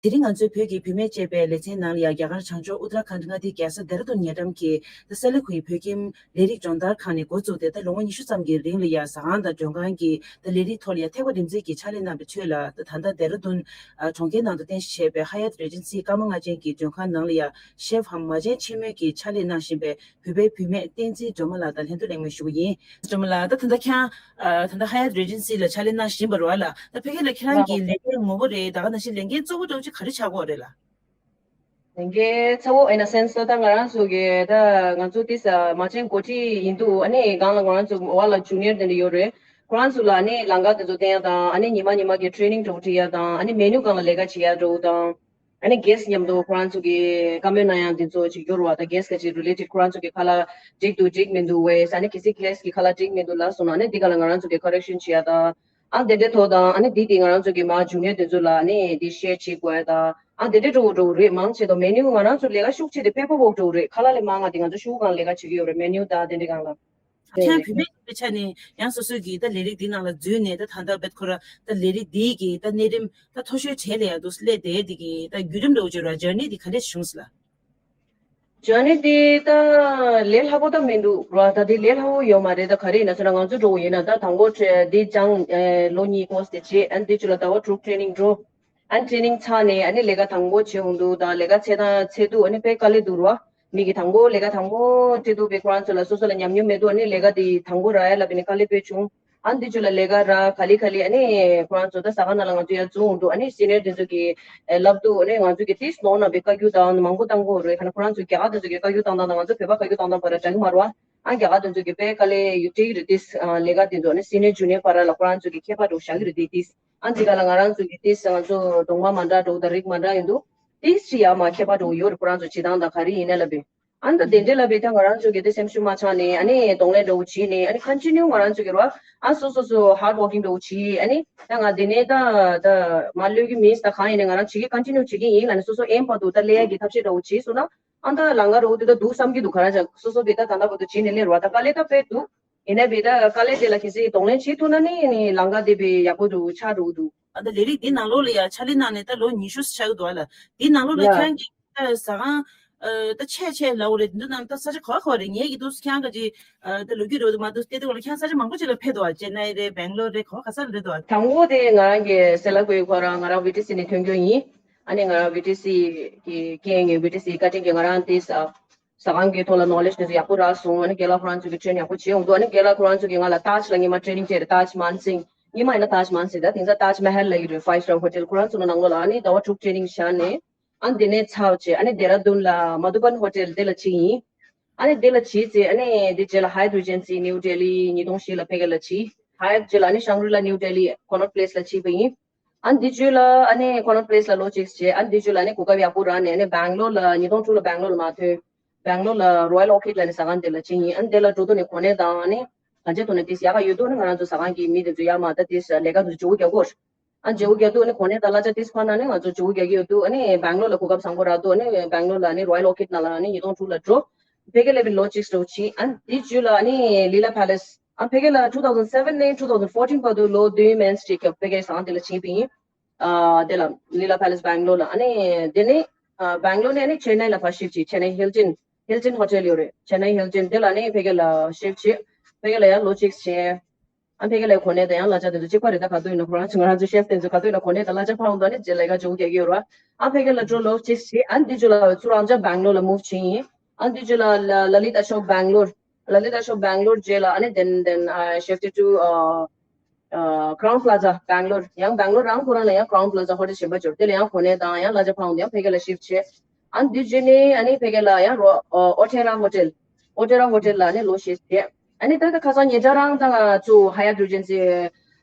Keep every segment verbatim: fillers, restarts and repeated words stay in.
དེ་རིང་ང་ཚོའི་བོད་ཀྱི་བུད་མེད་ཅེས་པའི་ལེ་ཚན་ནང་ལ་ཡང་རྒྱ་གར་བྱང་ཕྱོགས་ཨུ་ཏར་ཁཱན་མངའ་སྡེའི་རྒྱལ་ས་ལྡེ་ར་ལྡུན་ཉེ་འགྲམ་གྱི་ད་སེ་ལ་ཁུའི་བོད་ཁྱིམ་ལས་རིགས་སྦྱོང་བརྡར་ཁང་ནས་འགོ་བཙུགས་ཏེ། ད་ལོ་ངོ་ཉི་ཤུ་ཙམ་གྱི་རིང་ལ་ཡང་ཟ་ཁང་དང་མགྲོན་ཁང་གི་ད་ལས་རིགས་ཐོག་ལ་ཡང་ཐེག་པ་རིམ་འཛེགས་ཀྱི་ཕྱག་ལས་གནང་བའི་ཁྲོད་ལ། ད་ད་ལྟ་ལྡེ་ར་ལྡུན་ཨ་གྲོང་ཁྱེར་ནང་དུ་རྟེན་གཞི་བྱས་པའི་ཧ་ཡ་ཏི་རེ་ཇེན་སི་སྐར་མ་ལྔ་ཅན་གྱི་མགྲོན་ཁང་ནང་ལ་ཡང་ཤེཕ་གམ་མ་བྱན་ཆེན་མོའི་གི་ཕྱག་ལས་གནང་བཞིན་པའི་བོད་པའི་བུད་མེད་བསྟན་འཛིན་སྒྲོལ་མ་ལགས་དང་ལྷན་དུ་གླེང་མོལ་ཞུ་གི་ཡིན། སྒྲོལ་མ་ལགས། ད་ད་ལྟ་ཁྱེད་རང་ཨ་ད་ལྟ་ཧ་ཡ་ཏི་རེ་ཇེན་སི་ལ་ཕྱག་ལས་གནང་བཞིན་པ་རེད་བ་ལགས། ད་ཕ་གི་ལ་ཁྱེད་རང་གི་ལས་ཀའི་ངོ་བོ་རེད། ད་ག་ནང་བཞིན་ལས་འགན་གཙོ་བོ་འདྲ་བོ་ཅིག་ག་རེ་ཆགས་ཀྱི་ཡོད་རེད་ལགས། ལས་འགན་གཙོ་བོ་in a sense ད་ང་རང་ཚོ་གི་ད་ང་ཚོ་ཏིས་མ་བྱན་འགོ་ཁྲིད་ཡིན་དུས་ཨ་ནི་སྒང་ལ་ང་རང་ཚོ་འོག་ལ་ཇུ་ནི་ཡར་དེ་འདྲ་ཡོད་རེད། ཁོ་རང་ཚོ་ལ་ཨ་ནི་ལམ་ཁ་དེ་ཚོ་བསྟན་ཡ་དང་ཨ་ནི་ཉི་མ་ཉི་མ་གི་ཊེ་ནིང་འདྲ་བོ་ཁྲིད་ཡ་དང་ཨ་ནི་མེ་ནུ་སྒང་ལ་ལས་ཀ་བྱེད་ཡ་འདྲ་བོ་དང་། ཨ་ནི་གྷེ་སི་མཉམ་དུ་ཁོ་རང་ཚོ་གི་བཀའ་མོལ་གནང་ཡ་དེ་ཚོ་ཅིག་ཡོད་རེད་བ། ད་གྷེ་སི་ག་ཅིག་རི་ལེ་ཊེཌ་ཁོ་རང་ཚོ་གི་ཁ་ལག་འགྲིག་འདུག་འགྲིག་མི་འདུག་བས་ཨ་ནི་གལ་སྲིད་གྷེ་སི་གི་ཁ་ལག་འགྲིག་མི་འདུག་ལབ་སོང་ན་ཨ་ནི་འདི་ག་ལ་ང་རང་ཚོ་གི་ཀོ་རེག་ཤན་བྱེད་ཡ་དང་། ཨ་འདི་འདྲའི་ཐོག་དང་ཨ་ནི་འདི་དེ་ང་རང་ཚོ་གི་མ་ཇུ་ནི་ཡར་དེ་ཚོ་ལ་ཨ་ནི་འདི་ཤེར་བྱེད་དགོས་ཡ་དང་། ཨ་འདི་འདྲའི་འདྲ་བོ་འདྲ་བོ་རེད། མང་ཆེ་དང་མེ་ནུ་ང་རང་ཚོ་ལས་ཀ་ཤུགས་ཆེ་དེ་པེ་པར་ཝོག་འདྲ་བོ་རེད། ཁ་ལག་ལས་མང་ང་དེ་ང་ཚོ་ཤུགས་གང་ལས་ཀ་བྱེད་ཀྱི་ཡོད་རེད་མེ་ནུ་དང་དེ་འདྲའི་སྒང་ལ། ཁྱེད་རང་བུད་མེད་ཡིན་པའི་ཆ་ནས་ཡང་སོ་སོའི་གི་ད་ལས་རིགས་འདི་ནང་ལ་འཛུལ་ནས་ད་ད་ལྟ་བེད་ཁོ་ར་ད་ལས་རིགས་འདིའི་གི་ད་གནས་རིམ་ད་མཐོ་ཤོས་གྲས་ལ་ཡང་འདུག་སླེབས་བསྡད་འདི་གི་ད་བརྒྱུད་རིམ་འདྲ་བོ་བརྗོད་ར་ཇར་ནི་འདི་ག་འདྲས་བྱུང་སོང་ལགས། ཇར་ནི་འདི་ད་ལས་སླ་པོ་ད་མི་འདུག་ར། ད་འདི་ལས་སླ་པོ་ཡོད་མ་རེད། ད་ག་རེ་ཡིན་ན་ཟེར་ན་ང་ཚོ་འདྲ་བོ་ཡིན་ན་ད་དང་པོ་འདི་སྦྱངས་ལོ་གཉིས་ཀོར་སི་དེ་བྱས་ཨ་ནི་འདི་ཚོ་ལ་ཟླ་བ་དྲུག་ཊེ་ནིང་འགྲོ། ཨ་ནི་ཊེ་ནིང་ཚར་ནས་ཨ་ནི་ལས་ཀ་དང་པོ་བྱེད་འོང་དུས་དང་ལས་ཀ་ཚེ་དང་ཚེ་དུས་ཨ་ནི་དཔེ་དཀའ་ལས་འདུག་ར། མི་གི་དང་པོ་ལས་ཀ་དང་པོ་སྤྲད་དུས་དཔེ་ཁོ་རང་ཚོ་ལ་སོ་སོ་ལ་ཉམས་མྱོང་མེད་དུས་ཨ་ནི་ལས་ཀ་དེ་དང་པོ་རག་ཡ་ལ་དཔེ་ནི་དཀའ་ལས་དཔེ་བྱུང་། ཨ་ནི་འདི་ཚོ་ལ་ལས་ཀ་རག་ག་ལེ་ག་ལེ་ཨ་ནི་ཁོ་རང་ཚོ་ད་ཟ་ཁང་ནང་ལ་ང་ཚོ་ཡར་འཛུལ་འོང་དུས་ཨ་ནི་སི་ནི་ཡར་དེ་ཚོ་གི་ལབ་དུས་ཨ་ནི་ང་ཚོ་གི་ཏིས་ལོང་ན་དཔེ་བཀའ་བཀྱོན་བཏང་སྟངས་དང་མང་པོ་བཏང་གི་ཡོད་རེད། ཁ་ན་ཁོ་རང་ཚོ་རྒྱ་གར་དེ་ཚོ་གི་བཀའ་བཀྱོན་བཏང་སྟངས་དང་ང་ཚོ་བོད་པ་བཀའ་བཀྱོན་བཏང་སྟངས་བར་འདྲ་གི་མ་རེད་བ། ཨ་རྒྱ་གར་དེ་ཚོ་གི་དཔེ་དཀའ་ལས་ཡོད་སྤྲད་ཀྱི་རེད་དེ། ལས་ཀ་དེ་ཚོ་ནི་སི་ནི་ཡར་ཇུ་ནི་ཡར་བར་ལ་ཁོ་རང་ཚོ་གི་ཁྱད་པར་འདྲ་བོ་བཞག་གི་རེད་དེ་དེ། ཨ་འདི་ག་ལ་ང་རང་ཚོ་གི་དེ་ང་ཚོ་གདོང་པ་མ་འདྲ་འདྲ་བོ་དང་རིགས་མ་འདྲ་ཡིན་འདུག་དེ་ཅི་ཡང་མ་ཁྱད་པར་འདྲ་བོ་ཡོད་རེད། ཁོ་རང་ཚོ་བྱེད་སྟངས་དང་ག་རེ་ཡིན་ནའི་ལབ་པས། ཨ་ནི་ད་དེ་འདྲའི་ལབ་པས་ད་ང་རང་ཚོ་གི་དེ་སེམས་ཤུགས་མ་ཆག་ནས་ཨ་ནི་གདོང་ལེན་འདྲ་བོ་བྱས་ནས་ཨ་ནི་ཀོན་ཊི་ནིའུ་ང་རང་ཚོ་གི་རོ་ཨ་སོ་སོ་སོ་ཧར་ཌི་ཝོར་ཀིང་འདྲ་བོ་བྱས། ཨ་ནི་ད་ང་དེ་ནས་ད་ད་མ་གློད་ཀྱི་མིན་ད་གང་ཡིན་ནའི་ང་རང་བྱེད་ཀྱི་ཀོན་ཊི་ནིའུ་བྱེད་ཀྱི་ཡིན་ལབ་ནས་སོ་སོ་ཨེམ་བར་དུ་ད་སླེབས་ཡ་གི་ཐབས་ཤེས་འདྲ་བོ་བྱས་སོང་ན། ཨ་ད་ལམ་ཁ་རོགས་དེ་ད་འདུག་བསམ་གྱི་འདུག་ག་རེ་བྱ་སོ་སོ་བི་ད་ད་ལྟ་བར་དུ་བྱས་ནས་སླེབས་རོགས། ད་དཀའ་ལས་ད་དཔེ་འདུག་ཡིན་ནའི་བི་ད་དཀའ་ལས་དེ་ལ་གལ་སྲིད་གདོང་ལེན་བྱེད་ཐུབ་ན་ནི་ནི་ལམ་ཁ་དེ་བི་ཡག་པོ་འདུག་ཆགས་འགྲོ་གི་འདུག་ཨ་ད་ལས་རིགས་འདི་ནང་ལོགས་ལ་ཡ་ཕྱག་ལས་གནང་ནས་ད་ལོ་ཉི་ཤུ་ཆགས་ཀྱི་འདུག་ཨ་ལ། འདི་ནང་ལོགས་ལ་ཡ་ཁྱེད་རང་གི་ད་ཟ་ཁང་ཨ་ད་ཆེ་ཆེ་ལབ་དགོས་རེད། འདི་ནང་ད་ས་ཆ་ག་བ་ག་བ་རེད། ངེད་ཀྱི་འདུག་ཁྱེད་རང་ག་ཅི་ཨ་ད་ལོ་རྒྱུས་རོ་དུ་མ་འདུག་སྟེ་དེ་ག་ལ་ཁྱེད་རང་ས་ཆ་མང་པོ་ཅིག་ལ་ཕེབས་འདུག་ཨ། ཅེ་ནའི་རེད། སྦེང་ལོར་རེད། ག་བ་ག་ས་ལ་རེད་འདུག་ཨ། དང་པོ་དེ་ང་རང་གི་སེ་ལ་ཀུའི་ཁོ་རང་ང་རང་བི་ཊི་སི་ནས་ཐོན་རྒྱུ་ཡིན། ཨ་ནི་ང་རང་བི་ཊི་སི་གི་རྐྱེན་གྱིས་བི་ཊི་སི་བཀའ་དྲིན་གྱིས་ང་རང་དེ་ས་ཟ་ཁང་གི་ཐོག་ལ་ནོ་ལེ་ཇི་དེ་ཚོ་ཡག་པོ་རག་སོང་། ཨ་ནི་རྒན་ལགས་ཁོ་རང་ཚོ་གི་ཊེན་ཡག་པོ་བྱེད་ཡོང་འདུག་ཨ་ནི་རྒན་ལགས་ཁོ་རང་ཚོ་གིས་ང་ལ་ཏཱཇ་ལ་སྔོན་མ་ཊེ་ནིང་སྤྲད་རེད། ཏཱཇ་མན་སིང་སྔོན་མ་ཡིན་ན་ཏཱཇ་མན་སིང་ད་དེང་སང་ཏཱཇ་མ་ཧལ་ལབ་ཀྱི་རེད། ཕའིབ་སི་ཊར་ཧོ་ཊེལ་ཁོ་རང་ཚོ་ནང་ལོགས་ལ་ཨ་ནི་ཟླ་བ་དྲུག་ཊེ་ནིང་བཞག་ནས་ཨ་ནི་དེ་ནས་ཚར་བྱས་ཨ་ནི་ལྡེ་ར་ལྡུན་ལ་མ་དྷུ་བན་ཧོ་ཊེལ་དེ་ལ་ཕྱིན་ཡིན། ཨ་ནི་དེ་ལ་ཕྱིན་ཚེ་ཨ་ནི་དེ་རྗེས་ལ་ཧ་ཡ་ཊི་རི་ཇེན་སི་ནིའུ་ཌེ་ལི་ཉིས་སྟོང་བཞི་ལ་ཕ་གི་ལ་ཕྱིན། ཧ་ཡ་ཊི་རྗེས་ལ་ཨ་ནི་ཤང་རི་ལ་ནིའུ་ཌེ་ལི་ཀོ་ནོཊ་པི་ལེ་སི་ལ་ཕྱིན་པ་ཡིན། ཨ་ནི་དེ་རྗེས་ལ་ཨ་ནི་ཀོ་ནོཊ་པི་ལེ་སི་ལ་ལོ་གཅིག་བྱས། ཨ་ནི་དེ་རྗེས་ལ་ཨ་ནི་གོ་སྐབས་ཡག་པོ་རག་ནས་ཨ་ནི་སྦེང་ལོར་ལ་ཉིས་སྟོང་དྲུག་ལ་སྦེང་ལོར་ལ་མ་ཐོན། སྦེང་ལོར་ལ་རོ་ཡལ་ཨོར་ཀིཌ་ལབ་ནས་ཟ་ཁང་དེ་ལ་ཕྱིན་ཡིན། ཨ་ནི་དེ་ལ་འགྲོ་དུས་ནས་གོ་གནས་དང་ཨ་ནི་གང་ཅིའི་ཐོག་ནས་ཏིས་ཡག་ག་ཡོད་དུས་ནི་ང་རང་ཚོ་ཟ་ཁང་གི་མི་དེ་ཚོ་ཡར་མར་ད་ཏིས་ལས་ཀ་དེ་ཚོ་འཇུ་གུ་རྒྱག་གོ། ཨ་འཇུ་གུ་རྒྱག་དུས་ནི་གོ་གནས་དང་གླ་ཆ་ཏིས་ཕར་ན་ནི་ང་ཚོ་འཇུ་གུ་རྒྱག་གི་ཡོད་དུས་ཨ་ནི་སྦེང་ལོར་ལ་གོ་སྐབས་བཟང་པོ་རག་དུས་ཨ་ནི་སྦེང་ལོར་ལ་ཨ་ནི་རོ་ཡལ་ཨོར་ཀིཌ་ནང་ལ་ཨ་ནི་ཉིས་སྟོང་དྲུག་ལ་འགྲོ། ཕ་གི་ལ་བི་ལོ་གཅིག་འགྲོ་ཕྱིན། ཨ་ནི་དེ་རྗེས་ལ་ཨ་ནི་ལི་ལ་ཕེ་ལེ་སི། ཨ་ཕ་གི་ལ་two thousand seven ནས་two thousand fourteen བར་དུ་ལོ་བདུན་མན་ཅིག་ཕ་གི་ཟ་ཁང་དེ་ལ་ཕྱིན་པ་ཡིན། ཨ་དེ་ལ་ལི་ལ་ཕེ་ལེ་སི་སྦེང་ལོར་ལ། ཨ་ནི་དེ་ནས་ཨ་སྦེང་ལོར་ནས་ཨ་ནི་ཅེ་ནའི་ལ་ཕར་ཤིཕ་བྱས། ཅེ་ནའི་ཧིལ་ཊོན། ཧིལ་ཊོན་ཧོ་ཊེལ་ཡོད་རེད། ཅེ་ནའི་ཧིལ་ཊོན་དེ་ལ་ནི་ཕ་གི་ལ་ཤིཕ་བྱས། ཕ་གི་ལ་ཡང་ལོ་གཅིག་བྱས། ཨ་ཕ་གི་ལ་གོ་གནས་དང་ཡང་གླ་ཆ་དེ་ཚོ་གཅིག་པ་རེད། ད་ག་དུས་ཡིན་ན་ཁོ་རང་ཚོ་ང་རང་ཚོ་ཤེཕ་དེ་ཚོ་ག་དུས་ཡིན་ན་གོ་གནས་དང་གླ་ཆ་ཕར་འོང་དུས་ཨ་ནི་ལས་ཀ་འཇུ་གུ་རྒྱག་གི་ཡོད་རེད་བ། ཨ་ཕ་གི་ལ་འགྲོ་ལོ་གཅིག་བྱས། ཨ་ནི་དེ་རྗེས་ལ་ཚུར་རང་ཅག་སྦེང་ལོར་ལ་མུབ་བྱས་ཡིན། ཨ་ནི་དེ་རྗེས་ལ་ལ་ལ་ལི་ཏ་ཤོབ་སྦེང་ལོར། ལ་ལི་ཏ་ཤོབ་སྦེང་ལོར་རྗེས་ལ་ཨ་ནི་then then I shifted to uh, uh, Crowne Plaza སྦེང་ལོར། ཡང་སྦེང་ལོར་རང་ཁོ་རང་ལ་ཡང་Crowne Plaza ཧོ་ཊེལ་གཞན་པ་འབྱོར། དེ་ལ་ཡང་གོ་གནས་དང་ཡང་གླ་ཆ་ཕར་འོང་དུས་ཡང་ཕ་གི་ལ་ཤིཕ་བྱས། ཨ་ནི་དེ་རྗེས་ནས་ཨ་ནི་ཕ་གི་ལ་ཡང་རོ་ཨོ་ཨོ་ཊེ་ར་ཧོ་ཊེལ། ཨོ་ཊེ་ར་ཧོ་ཊེལ་ལ་ཨ་ནི་ལོ་ཤས་བསྡད། ཨ་ནི་ད་ལྟ་ཁ་སང་ཉེ་ཆར་རང་ད་ང་ཚོ་ཧ་ཡ་ཊི་རི་ཇེན་སི་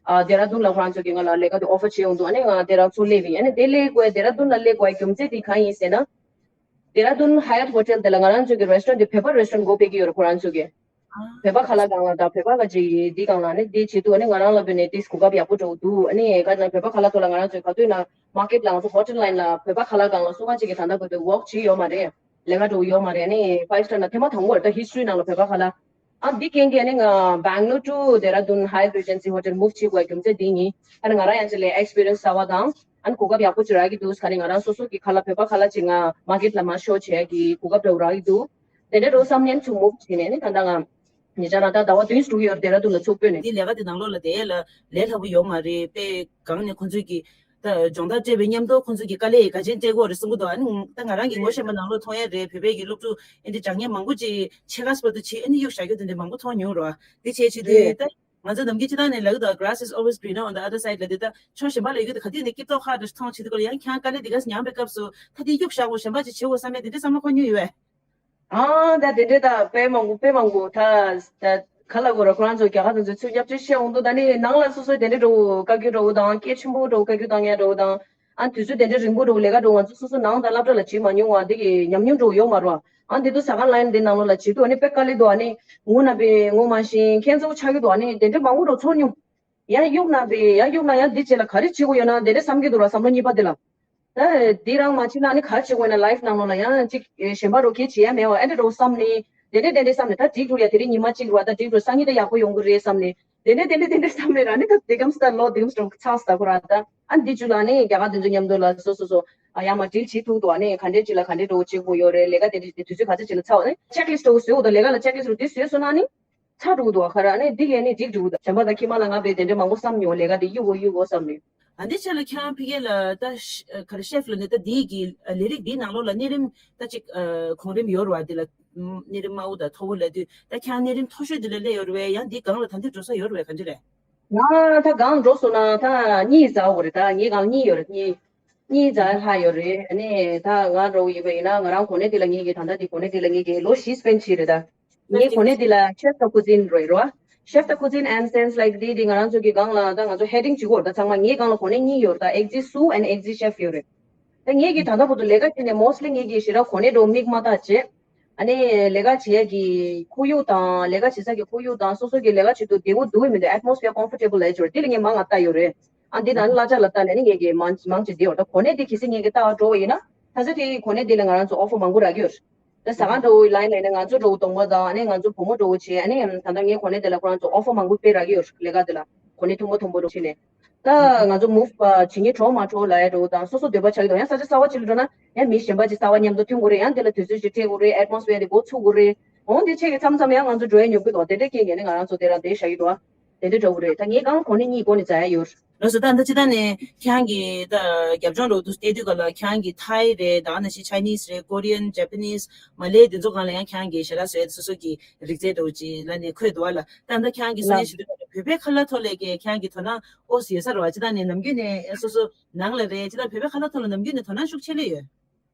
ཨ་ལྡེ་ར་ལྡུན་ལ་ཁོ་རང་ཚོ་གིས་ང་ལ་ལས་ཀ་དེ་ཨོ་ཕར་བྱས་ཡོང་དུས་ཨ་ནི་ང་ལྡེ་ར་ལྡུན་སླེབས་ཡིན། ཨ་ནི་དེ་སླེབས་དགོས་ལྡེ་ར་ལྡུན་ལ་སླེབས་དགོས་རྒྱུ་མཚན་དེ་གང་ཡིན་ཟེར་ན། ལྡེ་ར་ལྡུན་ཧ་ཡ་ཊི་ཧོ་ཊེལ་དེ་ལ་ང་རང་ཚོ་གི་རེ་སི་ཊོ་རན་ཊི་དེ་བོད་པ་རེ་སི་ཊོ་རན་ཊི་འགོ་སྤེལ་གྱི་ཡོད་རེད། ཁོ་རང་ཚོ་གིས་བོད་པ་ཁ་ལག་སྒང་ལ་དང་བོད་པ་ག་ཅིག་འདི་སྒང་ལ་ཨ་ནི་འདི་བྱེད་དུས་ཨ་ནི་ང་རང་ལ་བོད་ནས་ཏིས་གོ་སྐབས་ཡག་པོ་འདྲ་བོ་འདུག་ཨ་ནི་ག་ན་བོད་པ་ཁ་ལག་ཐོག་ལ་ང་རང་ཚོའི་ག་དུས་ན་མར་ཀེཊ་ལ་ང་ཚོ་ཧོ་ཊེལ་ལ་ཡིན་ལ་བོད་པ་ཁ་ལག་སྒང་ལ་སུ་ག་ཅིག་གིས་ད་ལྟ་བར་དུ་ཝོག་བྱས་ཡོད་མ་རེད། ལས་ཀ་འདྲ་བོ་ཡོད་མ་རེད། ཨ་ནི་ཕའིབ་སི་ཊར་ན་ཐེངས་མ་དང་པོ་རེད། ད་ཧི་སི་ཊོ་རི་ནང་ལ་བོད་པ་ཁ་ལག་ཨ་འདི་རྐྱེན་གྱིས་ཨ་ནི་ང་སྦེང་ལོར་ཊུ་ལྡེ་ར་ལྡུན་ཧ་ཡ་ཊི་རི་ཇེན་སི་ཧོ་ཊེལ་མུབ་བྱེད་དགོས་རྒྱུ་མཚན་འདི་ཡིན། ཨ་ནི་ང་རང་ཡང་ཅིག་ལས་ཨེག་སི་པི་རི་ཡན་སི་གསར་པ་དང་ ཨ་ནི་གོ་སྐབས་ཡག་པོ་ཅིག་རག་གི་འདུག་ག་ནི་ང་རང་སོ་སོ་གི་ཁ་ལག་བོད་པ་ཁ་ལག་ཅིག་ང་མར་ཀེཊ་ལ་མར་ཤོ་བྱེད་ཀྱི་གོ་སྐབས་འདྲ་བོ་རག་གི་འདུག་དེ་འདྲ་འདྲ་བོ་བསམ་ནས་ཚུར་མུབ་བྱས་ནས་ནི་ད་ལྟ་ང་ཉེ་ཆར་ང་ད་ཟླ་བ་བདུན་ཞིག་འགྲོ་གི་ཡོད་རེད། ཌེ་ར་ཌུན་ལ་ཚུར་སྤོས་ནས། འདི་ལས་ཀ་དེ་ནང་ལོགས་ལ་བསྡད་ཡས་ལ་ལས་སླ་པོ་ཡོད་མ་རེད། དཔེ་སྒང་ནས་ཁོང་ཚོས་ཀྱི་ད་སྦྱོང་བརྡར་སྤྲད་པའི་མཉམ་དུ་ཁོང་ཚོས་ཀྱི་དཀའ་ལས་ག་ཚོད་སྤྲད་ཀྱི་ཡོད་རེད་གསུང་གི་འདུག་ཨ་ནི་ད་ང་རང་གི་ངོ་ཤེས་པ་ནང་ལོགས་མཐོང་ཡས་རེད། བོད་པའི་གི་སློབ་ཕྲུག་ཨེ་འདྲ་སྦྱང་མཁན་མང་པོ་ཅིག་ཕྱེད་ཀ་སྤར་དུ་ཕྱིན་ཨ་ནི་གཡུག་བཞག་རྒྱུ་དེ་འདྲ་མང་པོ་མཐོང་མྱོང་རེད་བ། དེ་བྱས་བྱས་དུས་ད་ང་ཚོ་ནམ་རྒྱུན་སྤྱིར་བཏང་ནས་ལབ་ཀྱི་འདུག Grass is always greener on the other side ལབ་དུས། ད་ཆར་གཞན་པ་ལ་ཡོད་དུས་ག་དུས་ནས་སྐྱིད་ཐོག་ཁ་འདྲ་མཐོང་བྱེད་དུས་སྐོར་ལ་ཡང་ཁྱེད་རང་དཀའ་ལས་འདི་ག་མྱངས་པའི་སྐབས་སུ་ད་དེ་གཡུག་བཞག་དགོས་གཞན་པ་ཅིག་བྱེད་དགོས་བསམ་ཡས་དེ་འདྲའི་བསམ་བློ་འཁོར་མྱོང་ཡོད་པས། ཨ་ད་དེ་འདྲའི་ད་དཔེ་མང་པོ་དཔེ་མང་པོ་ད་ད་ག་ལ་གོ་ར། ཁོ་རང་ཚོ་རྒྱ་གར་དེ་ཚོའི་ཚུར་སྐྱབས་བཅོལ་བཤད་འོང་དུས་ད་ནི་ནང་ལ་སོ་སོའི་དེ་འདྲའི་འདྲ་བོ་བཀའ་བཀྱོན་འདྲ་བོ་དང་སྐད་ཆེན་པོ་འདྲ་བོ་བཀའ་བཀྱོན་བཏང་ཡ་འདྲ་བོ་དང་། ཨ་དུས་ཚོད་དེ་འདྲའི་རིང་པོ་འདྲ་བོ་ལས་ཀ་འདྲ་བོ་ང་ཚོ་སོ་སོ་ནང་དང་སློབ་གྲྭ་ལ་བྱེད་མ་མྱོང་བ་འདི་གི་ཉམས་མྱོང་འདྲ་བོ་ཡོད་མ་རེད་བ། ཨ་འདི་དུས་ཟ་ཁང་ལ་ཡིན་འདི་ནང་ལོགས་ལ་བྱེད་དུས་ཨ་ནི་དཔེ་དཀའ་ལས་འདུག་ཨ་ནི་ངོ་ན་པའི་ངོ་མ་ཤེས་མཁན་ཚོ་ཆགས་ཀྱི་འདུག་ཨ་ནི་དེ་འདྲའི་མང་པོ་འདྲ་བོ་ཚོར་མྱོང་། ཡང་གཡུག་ན་པའི་ཡང་གཡུག་ན་ཡང་འདི་བྱེད་ལ་ག་རེ་བྱེད་དགོས་ཡོད་ན་དེ་འདྲ་བསམ་གྱི་འདུག་ར། བསམ་བློ་གཉིས་པ་དེ་ལ། ད་འདི་རང་མ་བྱེད་ན་ནི་ག་རེ་བྱེད་དགོས་ན་ལའིཕ་ནང་ལོགས་ལ་ཡང་ཅིག་གཞན་པ་རོ་གེ་བྱེད་ཡ་མེད་བ། ཨེ་འདྲ་རོ་བསམ་ནི་དེ་འདྲ་དེ་འདྲ་བསམ་ནི་ད་འགྲིག་འགྲོ་ཡ། དེ་རིང་ཉི་མ་གཅིག་རོ་ད་འགྲིག་འགྲོ། སང་ཉིན་ད་ཡག་པོ་ཡོང་གི་རེད་བསམ་ནི་དེ་འདྲ་དེ་འདྲ་དེ་འདྲ་བསམ་ནི་ར་ནི་ད་དེ་གམ་སི་ད་ལོ་དེ་གམ་སི་རོ་ཚགས་སི་ད་ཁོ་ར། ད་ཨ་འདི་ཅུ་ལ་ནི་རྒྱ་གར་དེ་ཚོ་མཉམ་དུ་ལ་སོ་སོ་སོ་ཨ་ཡ་མ་ཌིལ་བྱེད་ཐུབ་འདུག་ཨ་ནི་ག་འདྲ་ཅིག་ལ་ག་འདྲ་རོ་བྱེད་དགོས་ཡོད་རེད། ལས་ཀ་དེ་འདྲ་དེ་དུས་ཚོད་ག་ཚོད་ཅིག་ལ་ཚར་བ་ནི་ཅེག་ལིསི་རོ་བཟོས་འོ་ད་ལས་ཀ་ལ་ཅེག་ལིསི་རོ་དེ་བཟོས་སོང་ན་ནི། ཚ་འགྲོ་གི་འདུག་ག་ར། ཨ་ནི་འདི་གས་ནི་འགྲིག་འགྲོ་གི་འདུག་གཞན་པ་དང་ཁྱིམ་ལ་ང་བས་དེ་འདྲ་མང་པོ་བསམ་མྱོང་། ལས་ཀ་དེ་གཡུག་དགོས་གཡུག་དགོས་བསམ་ནས། ཨ་འདི་ཆ་ལ་ཁྱེད་རང་ཕ་གི་ལ་ད་ཤ་ག་རེ་ཤེཕ་ལ་ནི་ད་འདི་གི་ལས་རིགས་འདིའི་ནང་ལོགས་ལ་གནས་རིམ་ད་ཅིག་གོང་རིམ་ཡོད་རེད་བ། འདི་ལ་གནས་རིམ་དམའ་བོ་དང་མཐོ་བོ་ལབ་དུས་ད་ཁྱེད་རང་གནས་རིམ་མཐོ་ཤོས་འདི་ལ་སླེབས་ཡོད་རེད་བས། ཡང་འདི་སྒང་ལ་ད་འདི་འགྲོ་ས་ཡོད་རེད་བས། ག་འདི་རེད། ང་ད་སྒང་འགྲོ་སོང་ན་ད་གཉིས་ཟ་འོ་རེད། ད་ངའི་སྒང་གཉིས་ཡོད་རེད། གཉིས་གཉིས་ཙམ་ལྷག་ཡོད་རེད། ཨ་ནི་ད་ང་འདྲ་བོ་ཡིན་པ་ཡིན་ན་ང་རང་གོ་གནས་འདི་ལ་ངེད་ཀྱི་ད་ལྟ་འདི་གོ་གནས་འདི་ལ་ངེད་ཀྱི་ལོ་བཞི་སྤེན་བྱས་རེད་ད། ངའི་གོ་གནས་འདི་ལ་chef de cuisine རེད་རོ། Chef de cuisine and sense like འདི་འདི་ང་རང་ཚོ་གི་སྒང་ལ་ད་ང་ཚོ་heading གཅིག་པོ་རེད། ད་ཚང་མ་ངའི་སྒང་ལ་གོ་གནས་གཉིས་ཡོད་རེད། ད་eggsy sous and eggsy chef ཡོད་རེད། ད་ངེད་ཀྱི་ད་ལྟ་བར་དུ་ལས་ཀ་བྱས་ནས་mostly ངེད་ཀྱི་ཞེ་དྲག་གོ་གནས་འདྲ་བོ་མིག་མ་བལྟས་བྱས། ཨ་ནི་ལས་ཀ་བྱེད་ཡས་ཀྱི་ཁོར་ཡུག་དང་ལས་ཀ་བྱེད་ས་ཀྱི་ཁོར་ཡུག་དང་སོ་སོ་གི་ལས་ཀ་བྱེད་དུས་བདེ་པོ་འདུག་མི་འདུག atmosphere comfortable ལབ་ཡས་ཅིག་ཡོད་རེད། འདི་ལ་ངས་མང་ང་ལྟ་ཡོད་རེད། ཨ་འདི་ནང་ལ་ལ་ཅག་ལ་ལྟ་ནས་ནི་ངས་ཀྱི་མང་མང་ཅིག་བསྡད་ཡོད། ད་གོ་གནས་འདི་གལ་སྲིད་ངས་ཀྱི་ལྟ་བ་འགྲོ་བ་ཡིན་ན་ད་ཆ་དེའི་གོ་གནས་འདི་ལ་ང་རང་ཚོ་offer མང་པོ་རག་གི་ཡོད་རེད། ད་ཟ་ཁང་འདྲ་བོའི་line ལ་ཡིན་ན་ང་ཚོ་འདྲ་བོ་གདོང་པ་དང་ཨ་ནི་ང་ཚོ་བུ་མོ་འདྲ་བོ་བྱས་ཨ་ནི་ད་ལྟ་ངའི་གོ་གནས་འདི་ལ་ཁོ་རང་ཚོ་offer མང་པོ་སྤེལ་རག་གི་ཡོད་རེད། ལས་ཀ་འདི་ལ་གོ་གནས་མཐོན་པོ་མཐོན་པོ་འདྲ་བོ་བྱས་ནས། ད་ང་ཚོ་move བྱེད་མཁན་གྲོགས་མ་གྲོགས་ལབ་ཡ་འདྲ་བོ་དང་སོ་སོ་འདོད་པ་ཆགས་ཀྱི་འདུག་ཡང་ས་ཆ་གསར་པ་ཅིག་ལ་འགྲོ་ན་ཡང་མི་གཞན་པ་ཅིག་གསར་པ་མཉམ་དུ་མཐུན་དགོས་རེད། ཡང་དེ་ལ་དུས་ཚོད་ཅིག་སྤྲད་དགོས་རེད། atmosphere དེ་འགོ་ཚུགས་དགོས་རེད། འོང་དེ་ཆེད་ཀྱི་མཚམས་མཚམས་ཡང་ང་ཚོ་འགྲོ་ཡ་ཉོབ་ཀྱི་འདུག་དེ་འདྲའི་རྐྱེན་གྱིས་ནི་ང་རང་ཚོ་དེ་རང་བསྡད་བཞག་གི་འདུག་དེ་འདྲ་འདྲ་བོ་རེད། ད་ངའི་སྒང་གོ་གནས་གཉིས་སྒོ་ནས་འཛུལ་ཡ་ཡོད། ལགས་སོ། ད་ད་ཅི་ད་ནས་ཁྱེད་རང་གི་ད་རྒྱབ་ལྗོངས་འདྲ་བོ་དེ་བལྟས་དུས་ག་ལ་ཁྱེད་རང་གི་ཐའི་རེད། ད་ནང་བཞིན་Chinese རེད། Korean, Japanese, Malay དེ་ཚོ་སྒང་ལ་ཡང་ཁྱེད་རང་གི་ཞལ་ལག་བཟོ་ཡ་སོ་སོ་གི་རིག་རྩལ་འདྲ་བོ་ཅིག་ལ་ནས་འཁོད་འདུག་བ་ལ། ད་ད་ཁྱེད་རང་གི་གསུང་ཡ་ཞུ་དུས་བོད་པའི་ཁ་ལག་ཐོག་ལ་གི་ཁྱེད་རང་གི་དོ་སྣང་ཨོ་སི་ཡོད་ས་རེད་བ། ཅི་ད་ནས་ནམ་རྒྱུན་ནས་སོ་སོ་ནང་ལ་རེད། ཅི་ད་བོད་པའི་ཁ་ལག་ཐོག་ལ་ནམ་རྒྱུན་ནས་དོ་སྣང་ཤུགས་ཆེ་ལོས་ཡོད།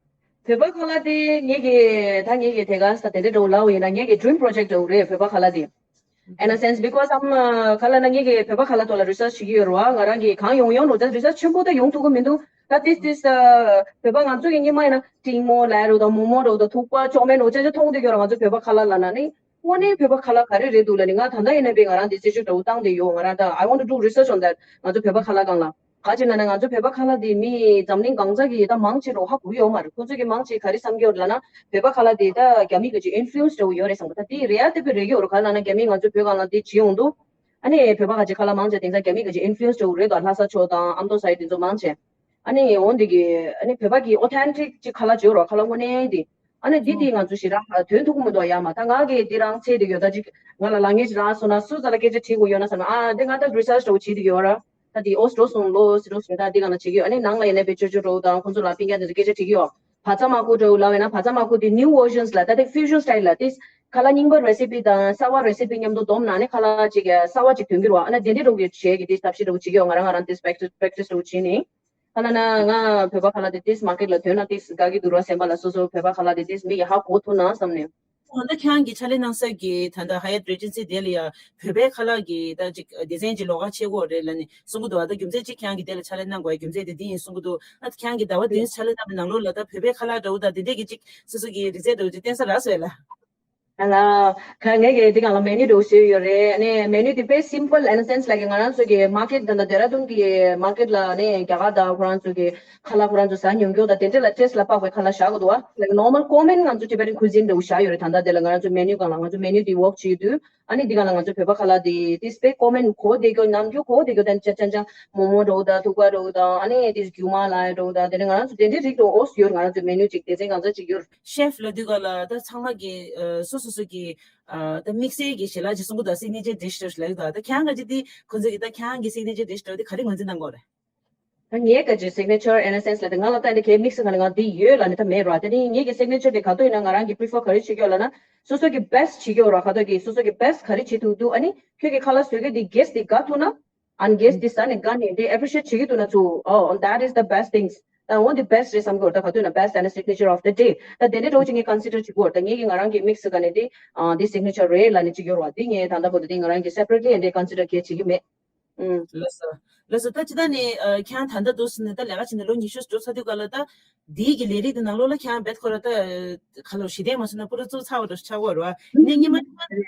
བོད་པ་ཁ་ལག་དེ་ངེད་ཀྱི་ད་ངེད་ཀྱི་དེ་ག་ས་དེ་འདྲ་འདྲ་བོ་ལབ་པ་ཡིན་ན་ངེད་ཀྱི་dream project འདྲ་བོ་རེད། བོད་པ་ཁ་ལག་དེ། In a sense, because I'm ཁ་ལག་ན་ངེད་ཀྱི་བོད་པ་ཁ་ལག་ཐོག་ལ་research བྱེད་ཀྱི་ཡོད་རེད་བ། ང་རང་གིས་གང་ཡོང་ཡོང་འགྲོ་ད་research ཆེན་པོ་ད་ཡོང་ཐུབ་ཀྱི་མི་འདུག་ད་this this བོད་པ་ང་ཚོ་གི་སྔོན་མ་ཡིན་ན་ཏིང་མོ་ལབ་ཡ་རེད་དང་མོག་མོག་འདྲ་བོ་དང་ཐུག་པ་ཅོག་མེན་འདྲ་བོ་ཅག་ཅག་མཐོང་བསྡད་ཀྱི་ཡོད་རེད། ང་ཚོ་བོད་པ་ཁ་ལག་ལབ་ན་ནི་དངོས་གནས་བོད་པ་ཁ་ལག་ག་རེ་རེད་འདུག་ལབ་ནི་ང་ད་ལྟ་ཡིན་ན་པས་ང་རང་འདི་རྩད་གཅོད་འདྲ་བོ་བཏང་བསྡད་ཡོད། ང་རང་ད་I want to do research on that ང་ཚོ་བོད་པ་ཁ་ལག་སྒང་ལ། ག་ཅི་ན་ན་ང་ཚོ་བོད་པ་ཁ་ལག་དེ་མི་འཛམ་གླིང་གང་ས་གི་ད་མང་ཆེ་རོ་ཧ་གོ་གི་ཡོད་མ་རེད། ཁོ་ཚོ་གི་མང་ཆེ་ག་རེ་བསམ་གྱི་ཡོད་ལབ་ན་བོད་པ་ཁ་ལག་དེ་ད་རྒྱ་མི་གི་ཅིག་influence འདྲ་བོ་ཡོད་རེད་བསམ་གི། ད་དེ་རེད་ཡ་དེ་བས་རེད་ཀྱི་ཡོད་རེད། ག་ལབ་ན་རྒྱ་མིས་ང་ཚོ་བོད་སྒང་ལ་དེ་བྱེད་ཡོང་དུས་ཨ་ནི་བོད་པ་ག་ཅིག་ཁ་ལག་མང་ཆེ་དེང་སང་རྒྱ་མི་གི་ཅིག་influence འདྲ་བོ་རེད་དོ། ལྷ་ས་ཕྱོགས་དང་ཨ་མདོ་side དེ་ཚོ་མང་ཆེ་ཨ་ནི་འོ་འདི་གི་ཨ་ནི་བོད་པ་གི་authentic ཅིག་ཁ་ལག་བྱེད་རོ་ཁ་ལག་དངོས་གནས་དེ། ཨ་ནི་འདི་དེ་ང་ཚོ་ཞེ་དྲག་དོན་ཐུག་གི་མི་འདུག་ཡ་མ་ད་ང་གི་འདི་རང་ཚེ་འདི་ཡོད་ད་ཅིག་ང་ལ་ལ་ངེས་ཅིག་རང་སོང་ན་སུ་ཙ་ལ་སྐད་ཆ་དྲིས་དགོས་ཡོད་ན་བསམ་ན་ཨ་འདི་ང་ད་research འདྲ་བོ་བྱེད་དུ་ཡོད་ར། ད་དེ་ཨོ་སི་འགྲོ་སོང་ལོ་སི་འགྲོ་སོང་ད་དེ་ག་ན་བྱེད་ཀྱི་ཡོད། ཨ་ནི་ནང་ལ་ཡིན་ན་པའི་ཅོ་ཅོ་འགྲོ་དང་ཁོང་ཚོ་ལ་སྤུན་ཀྱག་དེ་ཚོ་སྐད་ཆ་དྲིས་ཀྱི་ཡོད། བ་ཚྭ་མ་ཁུ་འགྲོ་ལབ་ཡིན་ན་བ་ཚྭ་མ་ཁུ་དེ་new versions ལ་ད་དེ་fusion style ལ་དེ་ཁ་ལག་རྙིང་པ་recipe དང་གསར་བ་recipe མཉམ་དུ་བསྡོམས་ན་ནི་ཁ་ལག་ཅིག་གསར་བ་ཅིག་ཐོན་གྱི་རེད་བ། ཨ་ནི་དེ་འདྲའི་འགྲོ་གི་བྱེད་ཀྱི་དེ་ཐབས་ཤེས་འགྲོ་བྱེད་ཀྱི་ཡོད། ང་རང་ང་རང་དེ་practice practice འགྲོ་བྱེད་ནི་ཁ་ལག་ན་ང་བོད་པ་ཁ་ལག་དེ་དེ་market ལ་ཐོན་ན་དེ་དགའ་གི་འདུག་ར། སེམས་པ་ལ་སོ་སོ་བོད་པ་ཁ་ལག་དེ་དེ་མི་གི་ཧ་གོ་ཐུབ་ན་བསམ་ནས། ད་ལྟ་ཁྱེད་རང་གིས་ཕྱག་ལས་གནང་ས་གི་ད་ལྟ་Hyatt Regency དེ་ལ་ཡ་བོད་པའི་ཁ་ལག་གི་ད་ཅིག་སྡེ་ཚན་ཅིག་ལོགས་ཀ་ཕྱེ་དགོས་རེད་ལབ་ནས་གསུང་གི་འདུག་ཨ་ད་རྒྱུ་མཚན་ཅིག་ཁྱེད་རང་གིས་དེ་ལ་ཕྱག་ལས་གནང་དགོས་རྒྱུ་མཚན་དེ་འདི་ཡིན་གསུང་གི་འདུག་ཨ་ད་ཁྱེད་རང་གིས་ཟླ་བ་བདུན་ཕྱག་ལས་གནང་བའི་ནང་ལོགས་ལ་ད་བོད་པའི་ཁ་ལག་འདྲ་བོ་ད་དེ་འདྲས་ཀྱི་ཅིག་སོ་སོ་གི་རིག་རྩལ་འདྲ་བོ་ཅིག་བསྟན་ས་རག་སོང་ལ། ཨ་ལ། ཁ་ངས་ཀྱི་འདི་གང་ལ་མེ་ནུ་འདྲ་བོ་བཟོས་ཡོད་རེད། ཨ་ནི་མེ་ནུ་དེ་དཔེ་simple in a sense like ང་རང་ཚོ་གི་མར་ཀེཊ་དང་ཌེ་ར་ཌུན་གི་མར་ཀེཊ་ལ་ནི་རྒྱ་གར་དང་ཁོ་རང་ཚོ་གི་ཁ་ལག་ཁོ་རང་ཚོ་ཟ་མྱོང་རྒྱུ་དང་དེ་འདྲ་ལ་ཊེ་སི་ཊི་ལ་དཔག་པའི་ཁ་ལག་བཞག་གི་འདུག་བ། like normal common ང་ཚོ་Tibetan cuisine འདྲ་བོ་བཞག་ཡོད་རེད། ད་ལྟ་དེ་ལ་ང་རང་ཚོ་མེ་ནུ་སྒང་ལ་ང་ཚོ་མེ་ནུ་དེ་ཝོག་བྱེད་དུས། ཨ་ནི་འདི་ག་ལ་ང་ཚོ་བོད་པ་ཁ་ལག་དེ་དེ་དཔེ་ཀོ་མན་གོ་བདེ་རྒྱུ་ནམ་རྒྱུན་གོ་བདེ་རྒྱུ་དང་ཅ་ཅ་ཅ་མོག་མོག་འདྲ་བོ་དང་ཐུག་པ་འདྲ་བོ་དང་ཨ་ནི་དེ་རྒྱུ་མ་ལ་འདྲ་བོ་དང་དེ་ནས་ང་རང་ཚོ་དེ་འདྲའི་རིགས་འདྲ་བོ་ཨོ་ཡོད། ང་རང་ཚོ་མེ་ནུ་ཅིག་སྡེ་ཚན་གང་ཚ་ཅིག་ཡོད། ཤེཕ་ལབ་དུས་ག་ལ་ད་ཚང་མ་གི་ཨ་སོ་སོ་སོ་གི་ཨ་ད་དམིགས་བསལ་གྱི་ཞལ་ལག་ཅིག་གསུང་གི་འདུག་སི་གནི་ཅར་ཌི་ཤི་ལབ་གི་འདུག་ད་ཁྱེད་རང་ག་ཅིག་དེ་ཁོ་ཚོ་གི་ད་ཁྱེད་རང་གི་སི་གནི་ཅར་ཌི་ཤི་འདྲ་བོ་དེ་ག་རེ་ངོས་འཛིན་གནང་གི་ཡོད་རེད། ད་ངའི་ག་ཅིག་སི་གནི་ཅར་in a sense ལབ་དེ་ང་ལ་ད་འདི་གའི་དམིགས་བསལ་ག་ལ་ང་འདི་ཡོད་ལབ་ནི་ད་མེད་ར། དེ་ནི་ངེད་ཀྱི་སི་གནི་ཅར་དེ་ག་དུས་ཡིན་ན་ང་རང་གི་པི་རི་ཕར་ག་རེ་བྱེད་ཀྱི་ཡོད་ལབ་ན། སོ་སོ་གི་བེ་སི་ཊི་བྱེད་ཀྱི་ཡོད་ར། ག་དུས་ཀྱི་སོ་སོ་གི་བེ་སི་ཊི་ག་རེ་བྱེད་ཐུབ་འདུག་ཨ་ནི་ཁྱོད་ཀྱི་ཁ་ལག་བཟོ་མཁན་དེ་གྷེ་སི་ཊི་དེ་དགའ་ཐུབ་ན། ཨན་གྷེ་སི་ཊི་དེ་ཟ་ནས་དགའ་ནས་དེ་ཨེ་པི་རི་ཤི་ཡེ་ཊི་བྱེད་ཀྱི་འདུག་ན་ཚུ། Oh, that is the best things. ད་འོ་འདི་བེ་སི་ཊི་རེད་བསམ་གྱི་ཡོད་ར། ད་ག་དུས་ན་བེ་སི་ཊི་and the signature of the day. ད་དེ་འདྲའི་འདྲ་བོ་ཅིག་ངས་ཀོན་སི་ཌར་བྱེད་ཀྱི་ཡོད་ར། ད་ངེད་ཀྱི་ང་རང་གི་དམིགས་སུ་ག་ནས་དེ་ཨ་འདི་སི་གནི་ཅར་རེད་ལབ་ནས་ཅིག་ཡོད་ར་བ། འདི་ངས་ད་ལྟ་བར་དུ་དེ་ང་རང་གི་སེ་པ་རེ་ཊི་ལི་ཨེ་འདྲའི་ཀོན་སི་ཌར་གལ་བྱེད་ཀྱི་མེད། ཨུམ། ལགས་སོ། ལགས་སོ། ད་ཅི་ད་ནི་ཨ་ཁྱེད་རང་ད་ལྟ་འདུག་ཟེར་ནས་ད་ལས་ཀ་བྱེད་ནས་ལོ་ཉི་ཤུ་འགྲོ་ཚར་དུས་ག་ལ་ད་འདིའི་གི་ལས་རིགས་དེ་ནང་ལོགས་ལ་ཁྱེད་རང་རྦད་ཁོ་ར་ད་ག་ལོ་ཞི་བདེ་མ་སོང་ན་པུ་ར་བཙུགས་ཚར་བ་འདྲ་ཆགས་ཡོད་རེད་བ། ནས་སྔོན་མ་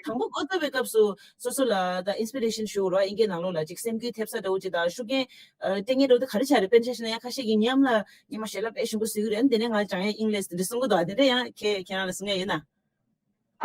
དང་པོ་འགོ་བཙུགས་པའི་སྐབས་སུ་སོ་སོ་ལ་ད་ཨིན་སི་པི་རེ་ཤན་ཞུ་རེད་བ། དབྱིན་སྐད་ནང་ལོགས་ལ་ཅིག་སེམས་འགུལ་ཐེབས་ས་འདྲ་བོ་ཅིག་དང་ཤུགས་རྐྱེན་ཨ་སྤྲད་མཁན་འདྲ་བོ་དེ་ག་རེ་ཆགས་རེད། དཔེར་ན་ཆ་བཞག་ན་ཡང་ཁ་ཤས་ཀྱིས་མཉམ་ལ་སྔོན་མ་ཞལ་ལག་དཔེ་ཞིམ་པོ་བཟོས་ཀྱི་རེད། འདི་ནས་ང་སྦྱང་ཡ་ཨིན་ལེ་འདི་གསུང་གི་འདུག་ཨ་དེ་འདྲ་ཡང་ཁྱེད་ཁྱེད་རང་ལ་གསུང་ཡ་ཡིན་ན།